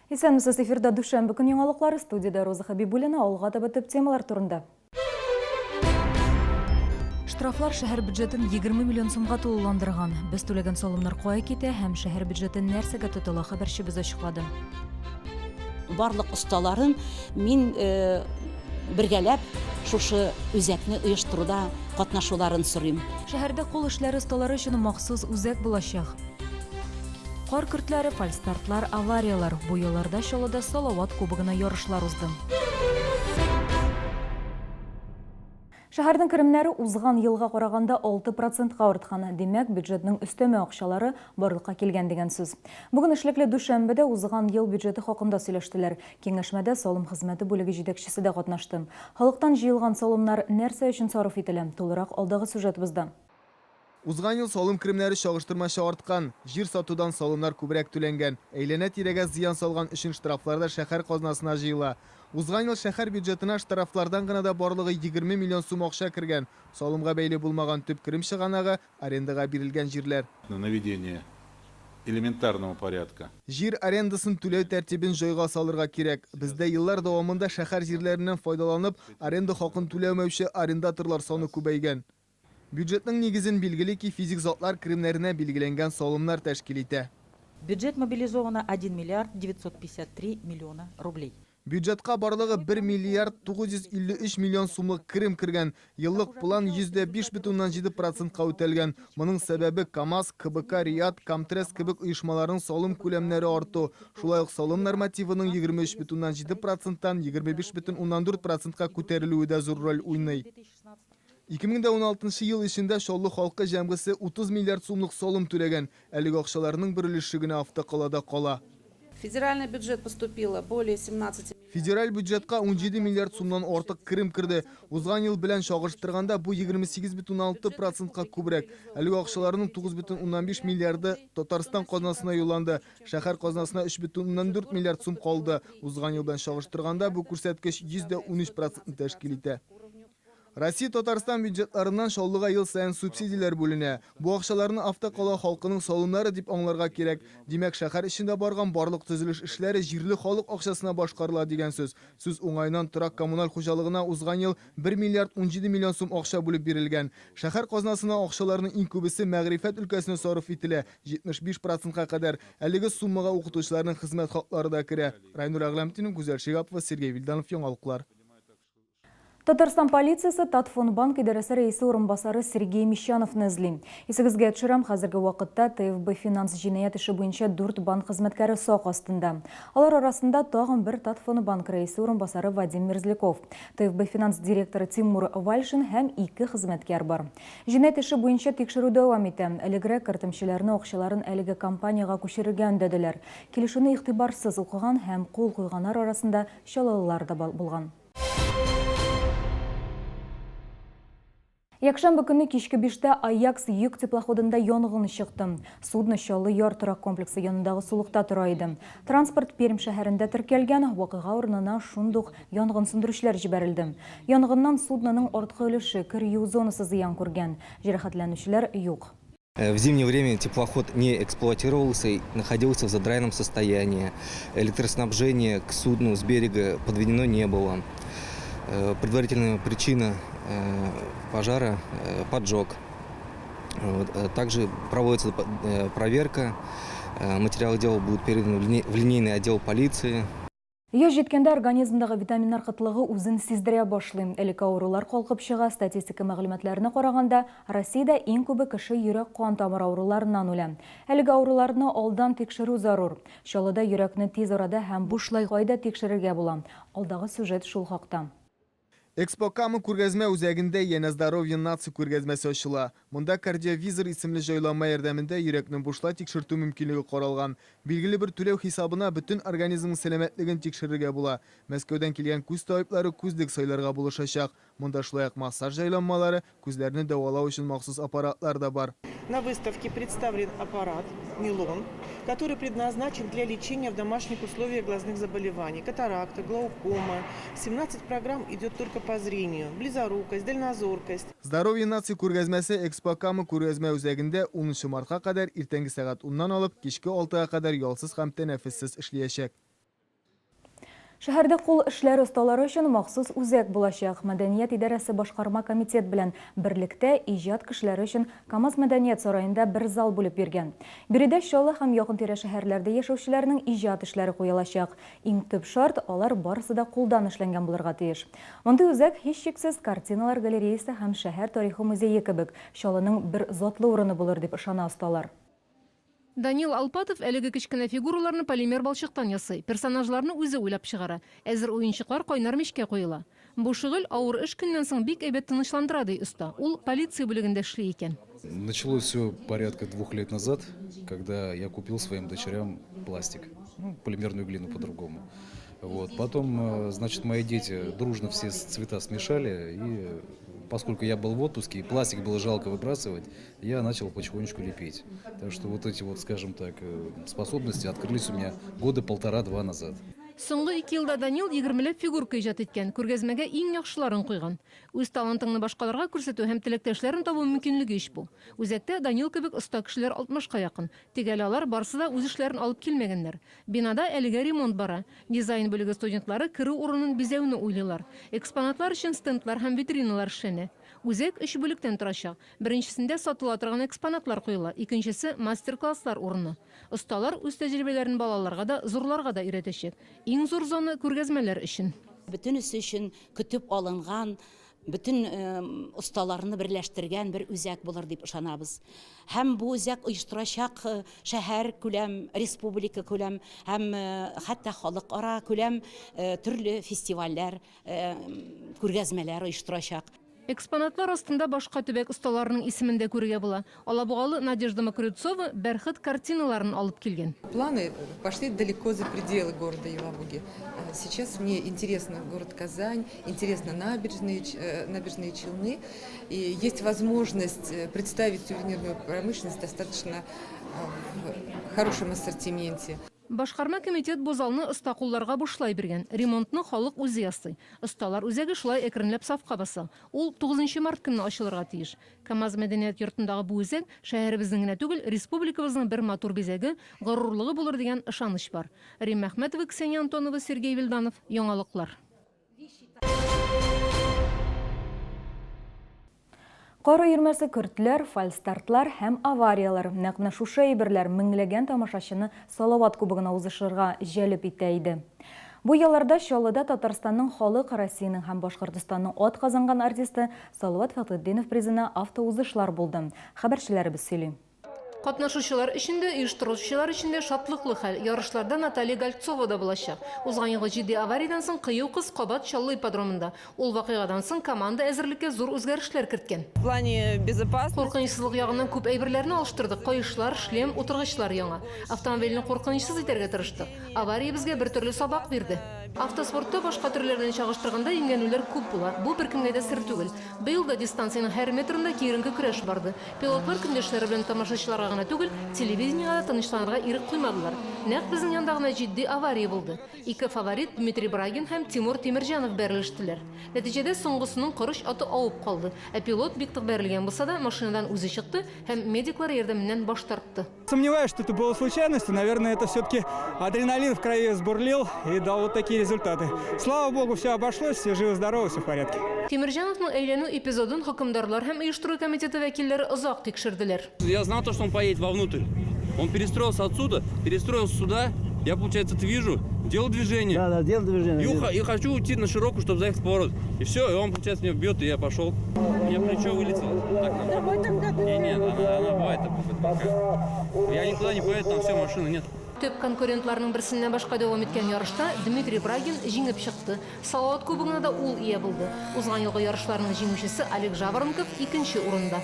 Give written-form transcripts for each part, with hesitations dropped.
Исәнмесез, эфирда дүшәмбе көн яңалыклары, студиядә Роза Хәбибуллина, алга таба төп темалар турында. Штрафлар шәһәр бюджетын 20 миллион сумга тулыландырган. Без түләгән салымнар кая китә һәм шәһәр бюджеты нәрсәгә тотыла, хәбәрчебез ачыклады. Барлык осталарын мин э, бергәләп шушы үзәкне оештыруда катнашуларын сорыйм. Шәһәрдә кул эшләре осталары өчен махсус үзәк булачак. Кар көртләре, фальстартлар, аварияләр. Бу елларда Чаллыда Салават кубогына ярышлар узды. Шәһәрнең керемнәре узган елга караганда 6 процентка арткан. Димәк, бюджетның өстәмә акчалары барлыкка килгән дигән сүз. Бүген эшлекле дүшәмбедә узган ел бюджеты хакында сөйләштеләр. Киңәшмәдә салым хезмәте бүлеге җитәкчесе дә катнашты. Халыктан җыелган салымнар нәрсә өчен сарыф ителә? Тулырак алдагы сюжетыбызда. Узган ел салым керемнәре чагыштырмача арткан. Җир сатудан салымнар күбрәк түләнгән. Әйләнә-тирәгә зыян салган өчен штрафлар да шәһәр казнасына җыела. Узган ел шәһәр бюджетына штрафлардан гына да барлыгы 20 миллион сум акча кергән. Салымга бәйле булмаган төп керем чыганагы, арендага бирелгән җирләр. На наведение элементарного порядка. Җир арендасын түләү тәртибен җайга салырга кирәк. Бездә еллар дәвамында шәһәр җирләреннән файдаланып, аренда хакын түләмәүче арендаторлар саны күбәйгән. Бюджетның нигезен, билгеле ки, физик затлар керемнәренә билгеләнгән салымнар тәшкил итә. Бюджет мобилизовано 1 миллиард 953 миллиона рублей. Бюджетка барлыгы 1 миллиард 953 миллион сумлык керем кергән. Еллык план 5,7 процентка үтәлгән. Моның сәбәбе, КАМАЗ, КБК Риат, Камтрест кебек оешмаларның салым күләмнәре арту. Шулай ук салым нормативының 23,7 проценттан 25,4 процентка күтәрелүе дә зур роль уйный. 2016 ел эчендә Чаллы халкы җәмгысе 30 миллиард сумлык салым түләгән. Әлеге акчаларның бер өлеше генә автокалада кала. В федеральный бюджет поступило более 17. Федераль бюджетка 17 миллиард сумнан артык керем керде. Узган ел белән чагыштырганда, бу 28,6 процентка күбрәк. Әлеге акчаларның 9,5 миллиарды Татарстан казнасына юлланды. Шәһәр казнасына 3,4 миллиард сум калды. Узган ел белән чагыштырганда, бу күрсәткеч 113 процентны тәшкил итә. Россия, Татарстан бюджетларыннан Чаллыга ел саен субсидияләр бүленә. Бу акчаларны автокала халкының салымнары дип аңларга кирәк. Димәк, шәһәр эчендә барган барлык төзелеш эшләре җирле халык акчасына башкарыла дигән сүз. Сүз уңаеннан, торак-коммуналь хуҗалыгына узган ел 1 миллиард 17 миллион сум акча бүлеп бирелгән. Шәһәр казнасына акчаларның иң күбесе мәгърифәт өлкәсенә сарыф ителә, 75 процентка кадәр. Әлеге суммага укытучыларның хезмәт хаклары да керә. Райнур Әгъләмтдинов, Гүзәл Шиһапова, Сергей Вильданов, Яңалыклар. Татарстан полициясе Татфондбанк идарәсе рәисе урынбасары Сергей Мещановны эзли. Исегезгә төшерәм, хәзерге вакытта ТФБ Финанс җинаять эше буенча дүрт банк хезмәткәре сак астында. Алар арасында тагын бер Татфондбанк рәисе урынбасары Вадим Мерзляков, ТФБ Финанс директоры Тимур Вальшин һәм ике хезмәткәр бар. Җинаять эше буенча тикшерү дәвам итә. Элегрәк кертемчеләрне акчаларын әлеге компаниягә күчерергә өндәделәр. Килешүне игътибарсыз укыган һәм кул куйганнар арасында Чаллылылар да булган. Якшәмбе көнне кичке биштә Аякс йөк теплоходында янгын чыкты. Судно Чаллы яр торак комплексы янындагы сулыкта тора иде. Транспорт Пермь шәһәрендә теркәлгән, вакыйга урынына шундук янгын сүндерүчеләр җибәрелде. Янгыннан судноның арткы өлеше, кер юу зонасы зыян күргән. Җәрәхәтләнүчеләр юк. Э, в зимнее время теплоход не эксплуатировался и находился в задраенном состоянии. Электроснабжение к судну с берега подведено не было. Э, предварительная причина э, пожара – поджог. Также проводится проверка. Материалы дела будут переданы в линейный отдел полиции. Яшь җиткәндә организмдагы витаминнар кытлыгы үзен сиздерә башлый. Элек авырулар калкып чыга, статистика мәгълүматларына караганда, Россиядә иң күбе кеше йөрәк-кан тамыр авыруларыннан үлә. Әлеге авыруларны алдан тикшерү зарур. Чаллыда йөрәкне тиз арада һәм бушлай кайда тикшерергә була? Алдагы сюжет шул хакта. Экспо Кама күргәзмә үзәгендә янә Здоровье нации күргәзмәсе ачыла. Монда Кардиовизор исемле җайланма ярдәмендә йөрәкне бушлай тикшертү мөмкинлеге каралган. Билгеле бер түләү хисабына бөтен организмның сәламәтлеген тикшерергә була. Мәскәүдән килгән күз табиблары күзлек сайларга булышачак. Монда шулай ук массаж җайланмалары, Күзләрне дәвалау өчен махсус аппаратлар да бар. На выставке представлен аппарат Милон, который предназначен для лечения в домашних условиях глазных заболеваний, катаракта, глаукома. 17 программ идет только по зрению, близорукость, дальнозоркость. Здоровье нации күргәзмәсе Экспо Кама күргәзмә үзәгендә унынчы мартка кадәр иртәнге сәгать уннан алып кичке алтыга кадәр ялсыз һәм тәнәфессез эшлиячәк. Шәһәрдә кул эшләре осталары өчен махсус үзәк булачак. Мәдәният идарәсе башкарма комитет белән берлектә иҗат кешеләре өчен КАМАЗ мәдәният сараенда бер зал бүлеп биргән. Биредә Чаллы һәм якын-тирә шәһәрләрдә яшәүчеләрнең иҗат эшләре куелачак. Иң төп шарт, алар барысы да кулдан эшләнгән булырга тиеш. Мондый үзәк, һичшиксез, картиналар галереясы һәм шәһәр тарихы музее кебек, Чаллының бер затлы урыны булыр, дип ышана осталар. Данил Алпатов әлеге кечкенә фигураларны полимер балчыктан ясый. Персонажларны үзе уйлап чыгара. Әзер уенчыклар кайнар мичкә куела. Бу шөгыль авыр эш көннән соң бик әйбәт тынычландыра, ди оста. Ул полиция бүлегендә эшли икән. Началось все порядка двух лет назад, когда я купил своим дочерям пластик, ну, полимерную глину по-другому. Вот. Потом, значит, мои дети дружно все цвета смешали, и поскольку я был в отпуске, и пластик было жалко выбрасывать, я начал потихонечку лепить. Так что вот эти вот, скажем так, способности открылись у меня года полтора-два назад. Соңгы ике елда Данил егермеләп фигурка иҗат иткән, күргәзмәгә иң яхшыларын куйган. Үз талантыңны башкаларга күрсәтү һәм теләктәшләрен табу мөмкинлеге ич бу. Үзәктә Данил кебек оста кешеләр алтмышка якын. Тик әле алар барысы да үз эшләрен алып килмәгәннәр. Бинада әлегә ремонт бара. Дизайн бүлеге студентлары керү урынын бизәүне уйлыйлар. Экспонатлар өчен стендлар һәм витриналар эшләнә. Үзәк өч бүлектән торачак. Беренчесендә сатыла торган экспонатлар куела, икенчесе, мастер-класслар урыны. Осталар үз тәҗрибәләрен балаларга да, зурларга да өйрәтәчәк. Иң зур зона, күргәзмәләр өчен. Бөтенесе өчен көтеп алынган, бөтен осталарны берләштергән бер үзәк булыр дип ышанабыз. Һәм бу үзәк оештырачак шәһәр күләм, республика күләм һәм хәтта халыкара күләм төрле фестивальләр, күргәзмәләр оештырачак. Экспонатлар астында башка төбәк осталарының исемен дә күрергә була. Алабугалы Надежда Мокрецова бәрхет картиналарын алып килгән. Планы пошли далеко за пределы города Елабуги. Сейчас мне интересно город Казань, интересно набережные, набережные Челны. И есть возможность представить сувенирную промышленность достаточно в хорошем ассортименте. Башкарма комитет бу залны оста кулларга бушлай биргән. Ремонтны халык үзе ясый. Осталар үзәге шулай әкренләп сафка баса. Ул тугызынчы март көнне ачылырга тиеш. КАМАЗ мәдәният йортындагы бу үзәк шәһәребезнең генә түгел, республикабызның бер матур бизәге, горурлыгы булыр дигән ышаныч бар. Римма Әхмәтова, Ксения Антонова, Сергей Вилданов, Яңалыклар. Кар өермәсе, көртләр, фальстартлар һәм аварияләр. Нәкъ менә шушы әйберләр меңләгән тамашачыны Салават Кубогына узышырга җәлеп итә иде. Бу ялларда Чаллыда Татарстанның халык, Россиянең һәм Башкортостанның атказанган артисты Салават Фәтхетдинов призына автоузышлар булды. Хәбәрчеләребез сөйли. Катнашучылар өчен дә, оештыручылар өчен дә шатлыклы хәл, ярышларда Наталья Гольцова да булачак. Узган елгы җитди авариядән соң кыю кыз кабат Чаллы ипподромында. Ул вакыйгадан соң команда әзерлеккә зур үзгәрешләр керткән. В плане безопасности. Куркынычсызлык ягыннан күп әйберләрне алыштырдык, каешлар, шлем, утыргычлар яңа. Автомобильне куркынычсыз итәргә тырыштык. Авария безгә бер төрле сабак бирде. Автоспортта башка төрләр белән чагыштырганда имгәнүләр күп була. Бу беркемгә дә сер түгел. Быел да дистанциянең һәр метрында киеренке көрәш барды. Пилотлар көндәшләре белән тамашачыларга гына түгел, телевидениегә дә тынычланырга ирек куймадылар. Нәкъ безнең янда гына җитди авария булды. Ике фаворит, Дмитрий Брагин һәм Тимур Тимерҗанов бәрелештеләр. Нәтиҗәдә соңгысының корыч аты авып калды. Ә пилот, бик тык бәрелгән булса да, машинадан үзе чыкты һәм медиклар ярдәменнән баш тартты. Сомневаюсь, что это было случайностью. Наверное, это все-таки адреналин в крови сбурлил и дал вот такие результаты. Слава богу, все обошлось, все живы-здоровы, все в порядке. Тимерҗановның әйләнү эпизодын хөкемдарлар һәм оештыру комитеты вәкилләре озак тикшерделәр. Я знал то, что он поедет вовнутрь. Он перестроился отсюда, перестроился сюда. Я, получается, это вижу, делал движение. Да, да, делал движение. И, и хочу уйти на широкую, чтобы заехать в поворот. И все, и он, получается, меня бьет, и я пошел. У меня плечо вылетело. Так, не, не, она, она бывает пока. Я никуда не поеду, там все, машины нет. Төп конкурентларның берсеннән башка дәвам иткән ярышта Дмитрий Брагин җиңеп чыкты. Салават кубогына да ул ия булды. Узган елгы ярышларның җиңүчесе Олег Жаворонков икенче урында.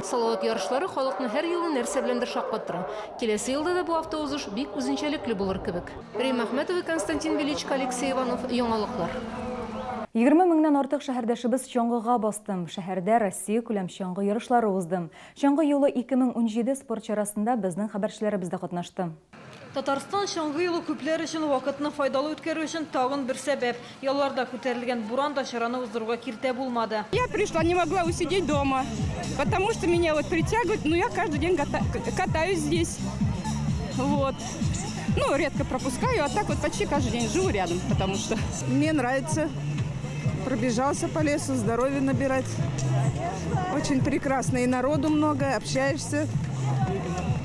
Салават ярышлары халыкны һәр елны нәрсә беләндер шаккаттыра. Киләсе елда да бу автоузыш бик үзенчәлекле булыр кебек. Римма Әхмәтова, Константин Величко, Алексей Иванов, Яңалыклар. 20 меңнән артык шәһәрдәшебез чаңгыга басты. Шәһәрдә Россиякүләм чаңгы ярышлары узды. Чаңгы юлы 2017 спорт чарасында безнең хәбәрчеләребез дә катнашты. Татарстан чаңгы юлы күпләр өчен вакытны файдалы үткәрү өчен тагын бер сәбәп. Ялларда күтәрелгән буран да чараны уздыруга киртә булмады. Я пришла, не могла усидеть дома, потому что меня вот притягивает, но я каждый день катаюсь здесь. Вот. Ну, редко пропускаю, а так вот почти каждый день живу рядом, потому что... Мне нравится. Пробежался по лесу, здоровье набирать. Очень прекрасно. И народу много, общаешься,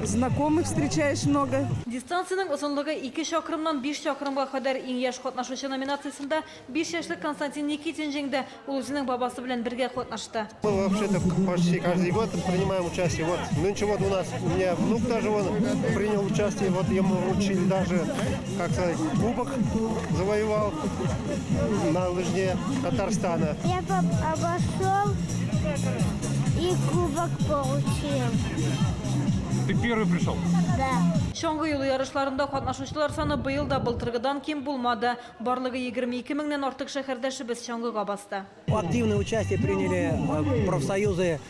знакомых встречаешь много. Дистанциянең озынлыгы ике чакрымнан биш чакрымга кадәр. Иң яшь катнашучы номинациясендә биш яшьлек Константин Никитин җиңде. Ул үзенең бабасы белән бергә катнашты. Мы вообще-то почти каждый год принимаем участие. Вот нынче вот у нас, у меня внук даже он принял участие, вот ему вручили даже, как сказать, кубок завоевал на лыжне Татарстана. Я обошел и кубок получил. Ты первый пришел? Да. Чаңгы юлы ярышларында катнашучылар саны быел да былтыргыдан ким булмады. Барлыгы 22 меңнән артык шәһәрдәшебез чаңгыга басты. Активное участие приняли профсоюзы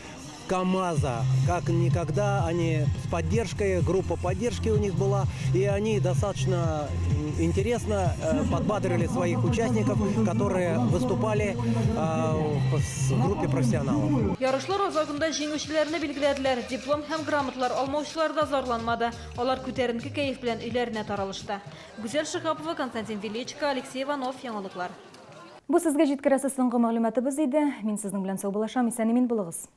КАМАЗа. Как никогда они с поддержкой, группа поддержки у них была, и они достаточно интересно подбадрили своих участников, которые выступали в группе профессионалов. Ярышлар азагында җиңүчеләрне билгеләделәр. Диплом һәм грамоталар алмаучылар да зарланмады. Алар күтәренке кәеф белән өйләренә таралышты. Гүзәл Шиһапова, Константин Величко, Алексей Иванов, Яңалыклар. Бу сезгә җиткерәсе соңгы мәгълүматыбыз иде. Мин сезнең белән саубуллашам. Исән-имин булыгыз.